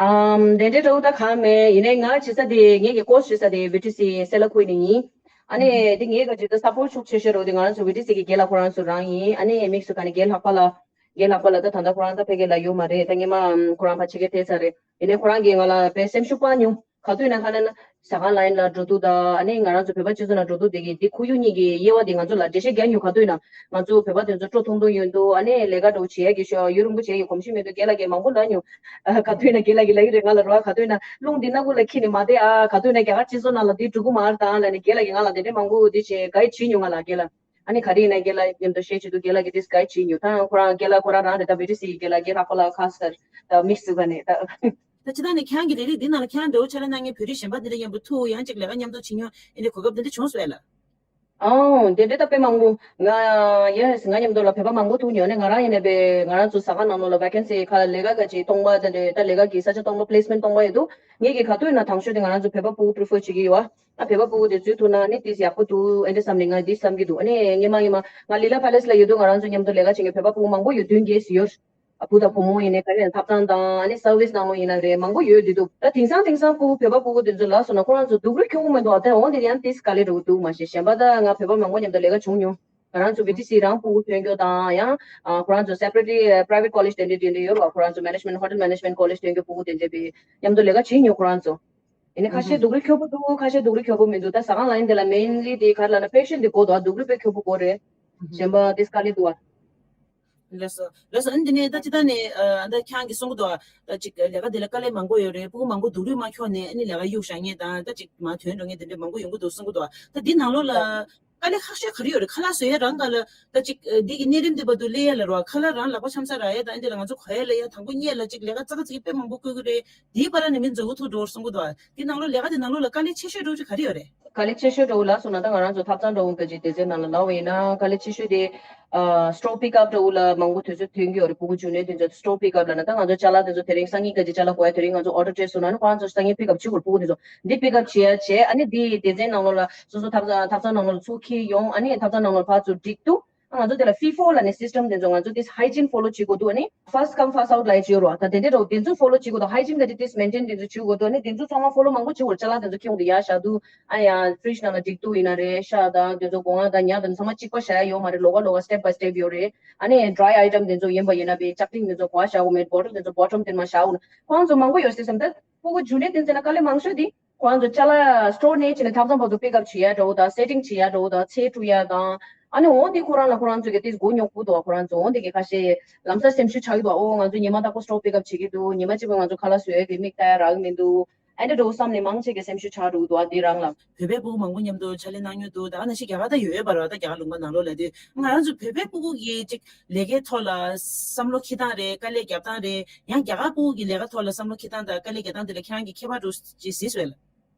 ཨམ། དེ་འདྲའི་འདྲ་བོ་ད་གང་མེད། ཡིན་ནའི་ང་བྱེད་ས་དེ་ངེད་ཀྱི་ཀོར་སི་བྱེད་ས་དེ་བི་ཊི་སི་སེ་ལ་ཁུལ་ནས་ཡིན། ཨ་ནི་དེ་ངེད་ཀྱི་ཇི་ལྟར་སབ་པོར་ཤུགས་ཆེ་ཤོས་འདྲ་བོ་དེ་ང་རང་ཚོ་བི་ཊི་སི་གི་རྒན་ལགས་ཁོ་རང་ཚོ་རང་ཡིན། ཨ་ནི་དམིགས་སུ་བཀར་ནས་རྒན་ལྷག་པ་ལགས། རྒན་ལྷག་པ་ལགས་ད་ད་ལྟ་ཁོ་རང་ད་ཕ་གི་ལ་ཡོད་མ་རེད། ད་སྔོན་མ་ཨམ་ཁོ་རང་ཕར་ཕྱི་རྒྱལ་ཐད་ཚར་རེད། ཡིན་ནའི་ཁོ་རང་གིས་ང་ལ་དཔེ་སེམས་ཤུགས་སྤར་མྱོང་། ག་དུས་ན་ག་ལ་ན་ཟ་ཁང་ལ་ཡིན་ལ་འགྲོ་དུས་དང་ཨ་ནི་ང་རང་ཚོ་བོད་པ་སྤྱི་ཚོགས་ནང་འགྲོ་དུས་དེ་གི་དེ་ཁོར་ཡུག་གཉིས་ཀྱི་དབྱེ་བ་དེ་ང་ཚོ་ལ་འགྲེལ་བཤད་རྒྱག་མྱོང་། ག་དུས་ན་ང་ཚོ་བོད་པ་དེ་ཚོ་སྤྲོ་ཐུང་ཐུང་ཡོད་འདུག་ཨ་ནི་ལས་ཀ་འགྲོ་བྱེད་ཡ་གི་ཤོག་ཡུན་རིང་པོ་བྱེད་ཡ་གི་གོམས་གཤིས་མེད་འདུག་རྒན་ལགས་ཀྱིས་མང་པོ་ལབ་མྱོང་། ག་དུས་ན་རྒན་ལགས་ཀྱིས་ལབ་ཀྱི་རེད། ང་ལ་རོ་ཨ་ག་དུས་ན་རླུང་འདི་སྣ་ཁུག་ལ་འཁྱེར་ནས་མ་བསྡད་ཨ། ག་དུས་ན་རྒྱ་གར་སྤྱི་ཚོགས་ནང་ལ་འདི་འགྲོ་གི་མ་རེད་དང་ལབ་ནས་རྒན་ལགས་ཀྱིས་ང་ལ་དེ་འདྲའི་མང་པོ་འདི་བྱས་ག་ཡི་བྱེད་མྱོང་ང་ལ་རྒན་ལགས། ཨ་ནི་ག་རེ་ཡིན་ན་རྒན་ལགས་མཉམ་དུ་བཤད་བྱེད་དུས་རྒན་ལགས་ཀྱིས་དེ་ག་ཡི་བྱེད་མྱོང་། ད་ཁོ་རང་རྒན་ལགས་ཁོ་རང་རང་རེད། ད་བི་ཊི་སི་ཡི་རྒན་ལགས་རྒན་ལྷག་པ་ལགས་ཁ་སར་ད་དམིགས་སུ་བཀར་ནས་ད། ད་ཅི་ད་ནི་ཁྱེད་རང་གི་ལས་རིགས་འདི་ནང་ལ་ཁྱེད་རང་འདྲ་བོ་ཕྱག་ལས་གནང་མཁན་བོད་རིགས་གཞན་པ་འདི་འདྲ་མཉམ་པོ་ཐུག་ཡང་ཅིག་ལས་ཀ་མཉམ་དུ་བྱེད་མྱོང་ཨེ་འདྲ་གོ་སྐབས་འདི་འདྲ་བྱུང་སོང་ཨེ་ལ། ཨང་། དེ་འདྲ་ད་དཔེ་མང་པོ། ང་ཡེ་སི་ང་མཉམ་དུ་ལ་བོད་པ་མང་པོ་ཐུག་མྱོང་ནས། ང་རང་ཡིན་ནས་པས་ང་རང་ཚོ་ཟ་ཁང་ནང་ལོགས་ལ་ཝེ་ཀན་སི་ཁ་ལས་ཀ་ག་ཅིག་སྟོང་པ་དེ་འདྲ་ད་ལས་ཀ་གི་ས་ཆ་སྟོང་པ་པི་ལེ་སི་མེན་ཊི་སྟོང་པ་ཡོད་འདུག་ངེད་ཀྱི་ག་དུས་ན་དང་ཤོས་དེ་ང་རང་ཚོ་བོད་པ་ཕྲུ་གུ་པི་རི་ཕར་བྱེད་ཀྱི་ཡོད་ཨ། བོད་པ་ཕྲུ་གུ་དེ་འཛུལ་ཐུབ་ན་ནི་ཏིས་ཡག་པོ་འདུག་ཨེ་འདྲ་བསམ་ནས་ང་འདི་བསམ་གྱི་འདུག་ཨ་ནི་སྔོན་མ་སྔོན་མ་ང་ལི་ལ་ཕ་ལེ་སི་ལ་ཡོད་དུས་ང་རང་ཚོ་མཉམ་དུ་ལས་ཀ་བྱེད་མཁན་བོད་པ་ཕྲུ་གུ་མང་པོ་ཡོད། བདུན་བརྒྱད་ཙམ་ཡོད། བུ་དང་བུ་མོ་ཡིན་ནའི་ག་རེ་ཡང་ཐབ་ཚང་དང་ཨ་ནི་སར་བིས་ནང་ལོགས་ཡིན་ན་རེད་མང་པོ་ཡོད་འདི་འདུག་ད་དེང་སང་དེང་སང་ཕྲུ་གུ་བོད་པ་ཕྲུ་གུ་དེ་ཚོ་ལ་སོང་ན་ཁོ་རང་ཚོ་སྡུག་རུས་ཁྱོག་པོ་མི་འདུག་ཨ་ད་འོ་འདི་ཡང་ཏིས་དཀའ་ལས་འགྲོ་གི་འདུག་མ་གཞི་གཞན་པ་ད་ང་བོད་པ་མང་པོ་མཉམ་དུ་ལས་ཀ་བྱུང་མྱོང་། ང་རང་ཚོ་བི་ཊི་སི་རང་ཕྲུ་གུ་ཐོན་རྒྱུ་དང་ཡང་ཨ་ཁོ་རང་ཚོ་སེ་པ་རེ་ཊི་ལི་པ་རའི་ཝེ་ཊི་ཀོ་ལེཇ་དེ་འདྲ་དེ་འདྲ་ཡོད་རེད་བ། ཁོ་རང་ཚོ་མེ་ནེཇ་མེན་ཊི་ཧོ་ཊེལ་མེ་ནེཇ་མེན་ཊི་ཀོ་ལེཇ་ཐོན་རྒྱུ་ཕྲུ་གུ་དེ་འདྲ་བི་མཉམ་དུ་ལས་ཀ་བྱེད་མྱོང་ཁོ་རང་ཚོ། ཡིན་ནའི་ཁ་ཤས་སྡུག་རུས་ཁྱོག་པོ་འདུག་ཁ་ཤས་སྡུག་རུས་ཁྱོག་པོ་མི་འདུག་ད་ཟ་ཁང་ལ་ཡིན་དེ་ལ་མེན་ལི་དེ་ག་རེ་ལབ་ན་པེ་ཤན་དེ་དགོས་འདུག་ཨ་སྡུག་རུས་དཔེ་ཁྱོག་པོ་དགོས་རེད། གཞན་པ་ཏིས་དཀའ་ལས་འདུག་ཨ། ལགས་སོ། ལགས་སོ། ཨ་ནི་འདི་ནས་ད་ཅི་ད་ནས་ཨ་ད་ཁྱེད་རང་གིས་གསུང་གི་འདུག་ད་ཅིག་ལས་ཀ་འདི་ལ་དཀའ་ལས་མང་པོ་ཡོད་རེད། ཕྲུ་གུ་མང་པོ་སྡུག་རུས་མ་ཁྱོག་ནས་ཨ་ནི་ལས་ཀ་གཡུག་བཞག་མཁན་དང་ད་ཅིག་མར་ཐོན་འགྲོ་མཁན་དེ་འདྲ་མང་པོ་ཡོང་གི་འདུག་གསུང་གི་འདུག་ད་འདི་ནང་ལོགས་ལ་དཀའ་ལས་ཁག་ཤོས་ག་རེ་ཡོད་རེད། ཁ་ལག་བཟོ་ཡ་རང་ག་ལ་ད་ཅིག་འདི་གི་གནས་རིམ་འདི་བར་དུ་སླེབས་ཡ་ལ་རོ་ཁ་ལག་རང་ལག་པ་འཆམ་ས་རག་ཡ་དང་ཨ་འདི་ལ་ང་ཚོ་གོ་ཡ་ལ་ཡ་དང་པོ་སྔོན་ལ་ཅིག་ལས་ཀ་ཙག་ཙིག་དཔེ་མང་པོ་བསྐུལ་གི་རེད། འདིའི་བར་ནས་མི་འཛོལ་གི་ཐུག་འགྲོ་གསུང་གི་འདུག་འདི་ནང་ལོགས་ལས་ཀ་འདི་ནང་ལོགས་ལ་དཀའ་ལས་ཆེ་ཤོས་འདྲ་བོ་ཅིག་ག་རེ་ཡོད་རེད། དཀའ་ལས་ཆེ་ཤོས་འདྲ་བོ་ལབ་སོང་ན་ད་ང་རང་ཚོ་ཐབ་ཚང་འདྲ་བོ་ག་ཅིག་སྡེ་ཚན་ནང་ལ་ལབ་པ་ཡིན་ན་དཀའ་ལས་ཆེ་ཤོས་དེ་ཨ་སི་ཊོར་པིག་ཨབ་འདྲ་བོ་ལ་མང་པོ་དུས་ཚོད་ཐོན་གྱི་ཡོད་རེད། ཕྲུ་གུ་འཇུ་ནས་དེ་ཚོ་སི་ཊོར་པིག་ཨབ་ལབ་ན་ད་ང་ཚོ་ཅ་ལག་དེ་ཚོ་དེ་རིང་སང་ཉིན་ག་ཅིག་ཅ་ལག་དགོས་ཡ་དེ་རིང་ང་ཚོ་ཨོར་ཌར་སྤྲད་སོང་ན་ནི་ཁོ་རང་ཚོ་སང་ཉིན་པིག་ཨབ་བྱེད་དགོས་རེད། ཕྲུ་གུ་དེ་ཚོ་འདི་པིག་ཨབ་བྱེད་ཡ་བྱས་ཨ་ནི་འདི་སྡེ་ཚན་ནང་ལོགས་ལ་སོ་སོ་ཐབ་ཚང་ཐབ་ཚང་ནང་ལོགས་ལ་ཚུར་འཁྱེར་ཡོང་ཨ་ནི་ཐབ་ཚང་ནང་ལོགས་ལ་ཕར་ཚུར་སྒྲིག་འདུག་ང་ཚོ་དེ་ལ་ཕི་ཕོར་ལབ་ནས་སི་སི་ཊམ་དེ་ཚོ་ང་ཚོ་དེ་ཧའི་ཇིན་ཕོ་ལོ་བྱེད་དགོས་འདུག་ཨ་ནི་ཕར་སི་ཀམ་ཕར་སི་ཨའུཊ་ལབ་ཡ་ཅིག་ཡོད་རེད་བ། ད་དེ་འདྲ་འདྲ་བོ་དེ་ཚོ་ཕོ་ལོ་བྱེད་དགོས་འདུག་ཧའི་ཇིན་ག་དེ་དེ་མེན་ཊེན་དེ་ཚོ་བྱེད་དགོས་འདུག་ཨ་ནི་དེ་ཚོ་ཚང་མ་ཕོ་ལོ་མང་པོ་བྱེད་དགོས་རེད། ཅ་ལག་དེ་ཚོ་ཁྱེར་ཡོང་དུས་ཡར་བཞག་དུས་ཨ་ནི་ཡང་ཕི་རིཇ་ནང་ལ་སྒྲིག་འདུག་ཡིན་ན་རེད། ཤ་དང་དེ་ཚོ་སྒོ་ང་དང་ཉ་དང་ཚང་མ་གཅིག་པ་བཞག་ཡ་ཡོད་མ་རེད། ལོགས་ཀ་ལོགས་ཀ་སི་ཊེབ་བྷའི་སི་ཊེབ་ཡོད་རེད། ཨ་ནི་ཌི་རའི་ཨའི་ཊམ་དེ་ཚོ་ཡིན་པ་ཡིན་ན་བའི་ལྕགས་ཀྲིན་དེ་ཚོ་གོ་བ་བཞག་དགོས་མེད། བོ་ཊལ་དེ་ཚོ་བོ་ཊམ་དེ་མ་བཞག་དགོས་ན་ཁོང་ཚོ་མང་པོ་ཡོད་སྲིད་བསམ། ད་ཕྲུ་གུ་འཇུ་ནས་དེ་ཚོ་ན་དཀའ་ལས་མང་ཤོས་དེ། ཁོ་རང་ཚོ་ཅ་ལག་སི་ཊོར་ནས་ཕྱིན་ནས་ཐབ་ཚང་བར་དུ་པིག་ཨབ་བྱེད་ཡ་འདྲ་བོ་དང་སེ་ཊིང་བྱེད་ཡ་འདྲ་བོ་དང་ཚལ་བཀྲུ་ཡ་དང་། ཨ་ནི་འོ་འདི་ཁོ་རང་ལ་ཁོ་རང་ཚོ་གི་ཏིས་མགོ་རྙོག་པོ་འདུག་ཁོ་རང་ཚོ་འོ་འདི་གི་ཁ་ཤས་ལམ་སང་སེམས་ཤུགས་ཆག་གི་འདུག་ཨོ་ང་ཚོ་ཉི་མ་རྟག་པར་སི་ཊོར་པིག་ཨབ་བྱེད་ཀྱི་འདུག་ཉི་མ་གཅིག་པོ་ང་ཚོ་ཁ་ལག་བཟོ་ཡ་གི་མིག་ལྟ་ཡ་རག་གི་མི་འདུག་ཨ་འདྲ་འདྲ་བོ་བསམ་ནས་མང་ཆེ་གི་སེམས་ཤུགས་ཆག་འགྲོ་གི་འདུག་ཨ་འདི་རང་ལ། བོད་པའི་ཕྲུ་གུ་མང་པོ་མཉམ་དུ་ཕྱག་ལས་གནང་མྱོང་འདུག་ད་ནང་བཞིན་རྒྱ་གར་ད་ཡོད་ཡོད་པ་རེད་བ། ད་རྒྱ་གར་ལུང་པ་ནང་ལོགས་ལ་དུས་ང་རང་ཚོ་བོད་པའི་ཕྲུ་གུ་གི་ཅིག་ལས་ཀའི་ཐོག་ལ་བསམ་བློ་འཁྱེར་སྟངས་རེད། དཀའ་ལས་རྒྱབ་སྟངས་རེད། ཡང་རྒྱ་གར་ཕྲུ་གུ་གི་ལས་ཀ་ཐོག་ལ་བསམ་བློ་འཁྱེར་སྟངས་དང་དཀའ་ལས་རྒྱག་སྟངས་དེ་ལ་ཁྱེད་རང་གིས་ཁྱད་པར་འདྲ་བོ་ཅིག་གཟིགས་སོང་ལ།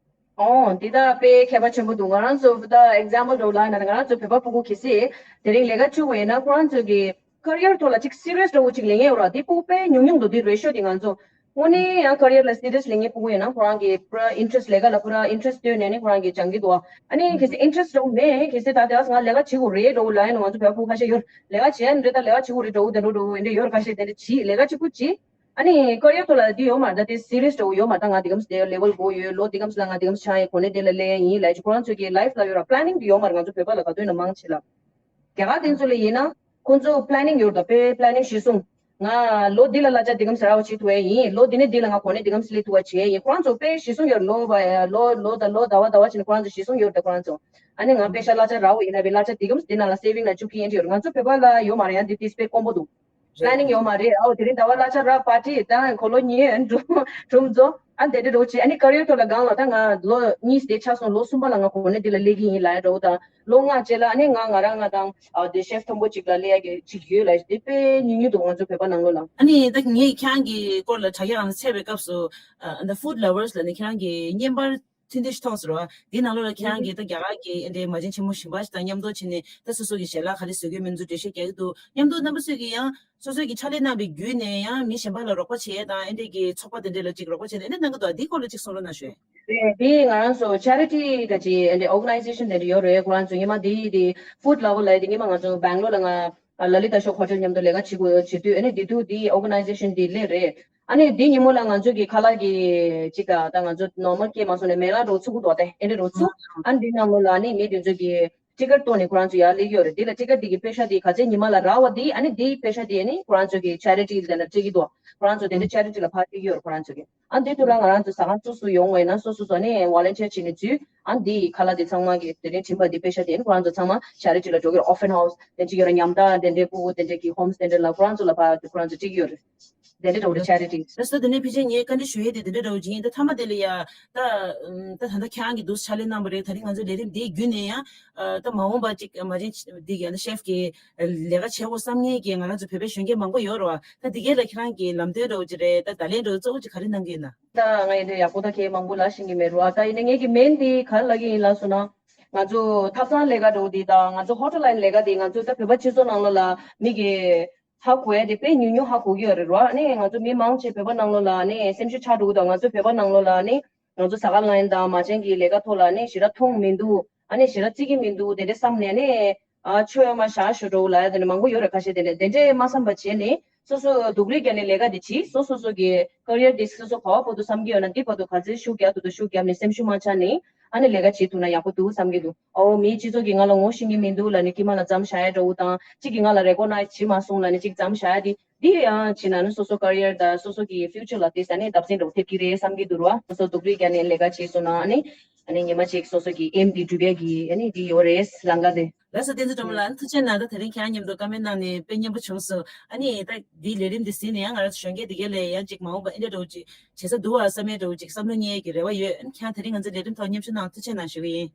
ཨོ་འདི་ད་དཔེ་ཁྱད་པར་ཆེན་པོ་འདུག་ང་རང་ཚོ་ད་ཨེག་ཛམ་པལ་འདྲ་བོ་ལབ་ན་ང་རང་ཚོ་བོད་པ་ཕྲུ་གུ་གལ་སྲིད་དེ་རིང་ལས་ཀ་བཅུག་པ་ཡིན་ན་ཁོ་རང་ཚོ་གི་ཀེ་རི་ཡར་ཐོག་ལ་ཅིག་སི་རི་ཡས་འདྲ་བོ་ཅིག་ལེན་མཁན་ཡོད་ར། དེ་ཕྲུ་གུ་དཔེ་ཉུང་ཉུང་འདུག་དེ་རེ་ཤོ་དེ་ང་ཚོ་ དངོས་གནས་ཡང་career་ལ་seriously་ངའི་ཕྲུ་གུ་ཡིན་ན་ཁོ་རང་གི་པུ་ར་interest་ལས་ཀ་ལ་པུ་ར་interest་བཏོན་ནས་ནི་ཁོ་རང་གི་སྦྱང་གི་འདུག་ཨ་ནི་གལ་སྲིད་interest་འདྲ་བོ་མེད། གལ་སྲིད་ད་དེ་ང་ལས་ཀ་བྱེད་དགོས་རེད་འདྲ་བོ་ལབ་ཡིན་ན་ང་ཚོ་བོད་པ་ཕྲུ་གུ་ཁ་ཤས་ཡོད། ལས་ཀ་བྱེད་ཡ་འདྲ་ད་ལས་ཀ་བྱེད་དགོས་རེད་འདྲ་བོ་དེ་འདྲ་འདྲ་བོ་འདྲ་ཡོད་ཁ་ཤས་དེ་འདྲ་བྱེད་ལས་ཀ་གཅིག་པུ་བྱེད། ཨ་ནི་career་ཐོག་ལ་འདི་ཡོད་མ་རེད། ད་དེ་serious་འདྲ་བོ་ཡོད་མ་རེད། ད་ང་འདི་གམ་དེ་level་དགོས་ཡོད། ལོ་འདི་གམ་ལ་ང་འདི་གམ་ཆགས་ཡིན། གོ་གནས་དེ་ལ་སླེབས་ཡ་ཡིན་ལབ་ཅིག་ཁོ་རང་ཚོ་གི་life་ལ་ཡོད་ར་planning་འདི་ཡོད་མ་རེད། ང་ཚོ་བོད་པ་ལ་ག་དུས་ཡིན་ན་མང་ཆེ་ལ། རྒྱ་གར་དེ་ཚོ་ལ་ཡིན་ན་ཁོང་ཚོ་planning་ཡོད་རེད། ད་དཔེ་planning་གཞི་བཟུང་། ང་ལོ་འདི་ལ་གླ་ཆ་འདི་གམ་ཟེར་བ་བྱེད་ཐུབ་ཡ་ཡིན། ལོ་འདི་ནས་འདི་ལ་ང་གོ་གནས་འདི་གམ་སླེབས་ཐུབ་པ་བྱེད་ཡ་ཡིན། ཁོ་རང་ཚོ་དཔེ་གཞི་བཟུང་ཡོད་རེད། ལོ་བ་ལོ་ལོ་ད་ལོ་ཟླ་བ་ཟླ་བ་བྱས་ནས་ཁོ་རང་ཚོ་གཞི་བཟུང་ཡོད་རེད། ད་ཁོ་རང་ཚོ་ཨ་ནི་ང་པེ་ཤ་གླ་ཆ་རག་པ་ཡིན་ན་བའི་གླ་ཆ་འདི་གམ་འདི་ནང་ལ་saving་ནང་བཅུག་གི་ཡིན་ཡོད་རེད། ང་ཚོ་བོད་པ་ལ་ཡོད་མ་རེད། ཡང་འདི་དེ་དཔེ་དཀོན་པོ་འདུག planning་ཡོད་མ་རེད། ཨོ་དེ་རིང་ཟླ་བ་གླ་ཆ་རག་party་དང་གོ་ལོ་ཉིན་གྲུབ་གྲུབ་ཚོ་ཨ་འདི་འདྲ་རོགས་བྱེད། ཨ་ནི་career་ཐོག་ལ་སྒང་ལ་ད་ང་ལོ་གཉིས་དེ་ཆགས་སོང་། ལོ་གསུམ་པ་ལ་ང་གོ་གནས་འདི་ལ་སླེབས་ཀྱི་ཡིན་ལབ་ཡ་འདྲ་བོ་དང་། ལོ་ལྔ་རྗེས་ལ་ཨ་ནི་ང་ང་རང་ང་དང་ཨ་དེ་chef་མཐོན་པོ་གཅིག་ལ་སླེབས་ཡ་གི་གཅིག་ཡོད་ལབ་དེ་དཔེ་ཉུང་ཉུང་འདུག་ང་ཚོ་བོད་པ་ནང་ལོགས་ལ། ཨ་ནི་ད་ངས་ཁྱེད་རང་གི་སྐོར་ལ་དྲ་རྒྱ་ནང་འཚོལ་བའི་སྐབས་སུ་ཨ་ད་food lovers་ལ་ནི་ཁྱེད་རང་གི་བརྙན་པར་ཐུང་ཐུང་ཞིག་མཐོང་སོང་ར། དེའི་ནང་ལོགས་ལ་ཁྱེད་རང་གིས་ད་རྒྱ་གར་གྱི་ཨེ་འདྲའི་མ་བྱན་ཆེན་མོ་གཞན་པ་ཞིག་དང་མཉམ་དུ་ཕྱིན་ནས་ད་སོ་སོ་གི་ཞལ་ལག་ག་རེ་བཟོ་གི་མིན་ཚུལ་འགྲེལ་བཤད་རྒྱག་གི་འདུག་མཉམ་དུ་རྣམ་པ་ཚོས་ཀྱིས་ཡང་སོ་སོས་ཀྱི་ཕྱག་ལས་གནང་བའི་བརྒྱུད་ནས་ཡང་མི་གཞན་པ་ལ་རོགས་པ་བྱེད་ཡས་དང་ཨེ་འདྲའི་གི་ཚོགས་པ་དེ་འདྲ་ལ་ཅིག་རོགས་པ་བྱེད་ཡས་དེ་འདྲ་གནང་གི་འདུག་དེའི་སྐོར་ལ་ཅིག་གསུང་རོགས་གནང་ཞུ། དེ་ང་རང་ཚོ་charity་འདྲ་ཅིག་ཨེ་འདྲའི་organization་དེ་འདྲ་ཡོད་རེད། ཁོ་རང་ཚོ་སྔོན་མ་དེ་དེ་food lover་ལབ་ཡས་དེ་སྔོན་མ་ང་ཚོ་Bangalore་ལ་ང་Lalita Ashok Hotel་མཉམ་དུ་ལས་ཀ་བྱེད་དགོས་བྱེད་དུས་ཨ་ནི་དེ་དུས་དེ་organization་དེ་སླེབས་རེད། ཨ་ནི་འདི་ཉིན་མོ་ལ་ང་ཚོ་གི་ཁ་ལག་གི་ཅིག་ད་ང་ཚོ་normal་སྐྱེས་མ་སོང་ནས་མེ་ལ་འགྲོ་ཚུགས་འདུག་སྟེ་ཨེ་འདྲ་འགྲོ་ཚུགས། ཨ་ནི་འདི་ནང་ལོ་ལ་ནི་མི་དེ་ཚོ་གི་ticket་བཏོན་ནས་ཁོ་རང་ཚོ་ཡར་སླེབས་ཡོད་རེད། འདི་ལ་ticket་འདི་གི་པེ་ཤ་འདི་ག་ཚད་ཉི་མ་ལ་རག་པ་འདི་ཨ་ནི་འདི་པེ་ཤ་འདི་ཨ་ནི་ཁོ་རང་ཚོ་གི་charity་ལ་ནི་སྤྲད་ཀྱི་འདུག་ཁོ་རང་ཚོ་དེ་འདྲ་charity་ལ་ཕར་སྤྲད་ཀྱི་ཡོད་རེད་ཁོ་རང་ཚོ་གི། ཨ་འདི་དུས་ལ་ང་རང་ཚོ་ཟ་ཁང་སོ་སོ་ཡོང་བས་ན་སོ་སོ་སོ་ནས་volunteer་བྱས་ནས་འཛུལ། ཨ་འདི་ཁ་ལག་འདི་ཚང་མ་གི་དེ་རིང་བྱིན་པ་འདི་པེ་ཤ་དེ་ཨ་ནི་ཁོ་རང་ཚོ་ཚང་མ་charity་ལ་འགྲོ་གི་རེད། orphan house་དེ་འདྲ་ཅིག་ཡོད་རེད། ཉམ་ཐག་དེ་འདྲའི་ཕྲུ་གུ་དེ་འདྲ་གི་homes་དེ་འདྲ་ལ་ཁོ་རང་ཚོ་ལ་ཕར་ཁོ་རང་ཚོ་སྤྲད་ཀྱི་ཡོད་རེད། དེ་འདྲ་འགྲོ་རེད་charity། ལགས་སོ། དེ་ནས་ཕལ་ཆེར་ངས་བཀའ་འདྲི་ཞུ་ཡས་དེ་དེ་འདྲ་འདྲ་བོ་ཅིག་ཡིན། ད་མཐའ་མ་དེ་ལ་ཡ་ད་ད་ད་ལྟ་ཁྱེད་རང་གིས་འདུག་ཕྱག་ལས་གནང་བ་རེད། ད་རིང་ང་ཚོ་ལས་རིམ་འདི་བརྒྱུད་ནས་ཡང་ད་མ་འོངས་པ་ཅིག་མ་བྱན་འདི་གི་ཡང་ད་chef་གི་ལས་ཀ་བྱེད་དགོས་བསམ་མཁན་གྱི་ང་རང་ཚོ་བོད་པའི་གཞོན་སྐྱེས་མང་པོ་ཡོད་རེད་བ། ད་འདི་གའི་ལ་ཁྱེད་རང་གི་ལམ་སྟོན་འདྲ་བོ་ཅིག་རེད། ད་བརྡ་ལན་འདྲ་བོ་གཙོ་བོ་ཅིག་ག་རེ་གནང་གི་ཡིན་ན། ད་ང་ཡིན་དུས་ཡག་པོ་ད་ཁྱེད་མང་པོ་ལབ་ཤེས་ཀྱི་མེད་རེད་བ། ད་ཡིན་ན་ངེད་ཀྱི་main་འདི་ག་རེ་ལབ་ཀྱི་ཡིན་ལབ་སོང་ན། ང་ཚོ་ཐབ་ཚང་ལས་ཀ་འདྲ་བོ་འདི་དང་ང་ཚོ་hotel line་ལས་ཀ་འདི་ང་ཚོ་ད་བོད་པ་སྤྱི་ཚོགས་ནང་ལོགས་ལ་མི་གི་ཧ་གོ་ཡ་དེ་དཔེ་ཉུང་ཉུང་ཧ་གོ་གི་ཡོད་རེད་རོ། ཨ་ནི་ང་ཚོ་མི་མང་ཆེ་བོད་པ་ནང་ལོགས་ལ་ཨ་ནི་སེམས་ཤུགས་ཆག་འགྲོ་གི་འདུག་ང་ཚོ་བོད་པ་ནང་ལོགས་ལ་ཨ་ནི་ང་ཚོ་ཟ་ཁང་line་དང་མ་བྱན་གྱི་ལས་ཀ་ཐོག་ལ་ཨ་ནི་ཞེ་དྲག་མཐོང་མི་འདུག་ཨ་ནི་ཞེ་དྲག་བརྩི་གི་མི་འདུག་དེ་འདྲ་བསམ་ནས་ཨ་ནི་ཨ་ཆོ་ཡོད་མ་ཞག་ཞུ་འགྲོ་ལ་ཡ་དེ་འདྲ་མང་པོ་ཡོད་རེད། ཁ་ཤས་དེ་འདྲ་དེ་འདྲས་མ་བསམ་པ་བྱས་ནས་སོ་སོ་སྡུག་རུས་བརྒྱབ་ནས་ལས་ཀ་དེ་བྱེད། སོ་སོ་སོ་གི་career་དེ་སོ་སོ་ག་བ་བར་དུ་བསམ་གྱི་ཡོད་ན་འདི་བར་དུ་ག་ཚོད་ཤུགས་རྒྱག་ཐུབ་ཐུབ་ཤུགས་རྒྱབ་ནས་སེམས་ཤུགས་མ་ཆག་ནས་ཨ་ནི་ལས་ཀ་བྱེད་ཐུབ་ན་ཡག་པོ་འདུག་བསམ་གྱི་འདུག་ཨོ་མིའི་སྤྱི་ཚོགས་ཀྱིས་ང་ལ་ངོ་ཤེས་ཀྱི་མི་འདུག་ལབ་ནས་དཀྱིལ་མ་ལ་མཚམས་བཞག་ཡ་འདྲ་བོ་དང་གཅིག་གིས་ང་ལ་recognize་བྱེད་མ་སོང་ལབ་ནས་གཅིག་མཚམས་བཞག་ཡ་དེ་འདི་ཡང་བྱེད་ན་ནི་སོ་སོ་career་དང་སོ་སོ་གི་future་ལ་དེ་ས་ནས་བརྡབ་གསིག་འདྲ་བོ་ཐེབས་ཀྱི་རེད་བསམ་གྱི་འདུག་ར། སོ་སོ་སྡུག་རུས་བརྒྱབ་ནས་ལས་ཀ་བྱས་སོང་ན་ཨ་ནི་ཨ་ནི་ཉི་མ་གཅིག་སོ་སོ་གི་aim་དེ་འགྲུབ་ཡ་གི་ཨ་ནི་འདི་ཡོད་རེད་ལམ་ཁ་དེ། ལགས་སོ། བསྟན་འཛིན་སྒྲོལ་མ་ལགས་ཐུགས་རྗེ་གནང་། ད་དེ་རིང་ཁྱེད་རང་མཉམ་དུ་བཀའ་མོལ་གནང་ནས་དཔེ་སྙན་པོ་བྱུང་སོང་། ཨ་ནི་ད་འདིའི་ལས་རིམ་འདི་ཟིན་ནས་ཡང་ང་རང་ཚོ་གཞོན་སྐྱེས་འདི་གའི་ལས་ཡང་ཅིག་མ་འོངས་པ་ཨེ་འདྲ་འདྲ་བོ་ཅིག་བྱེད་ས་འདུག་བ་བསམ་ཡས་འདྲ་བོ་ཅིག་བསམ་བློ་རྙེད་ཡས་ཀྱི་རེ་བ་ཡོད། ཨ་ནི་ཁྱེད་རང་དེ་རིང་ང་ཚོའི་ལས་རིམ་ཐོག་མཉམ་ཞུགས་གནང་ཐུགས་རྗེ་གནང་ཞུ་གི་ཡིན།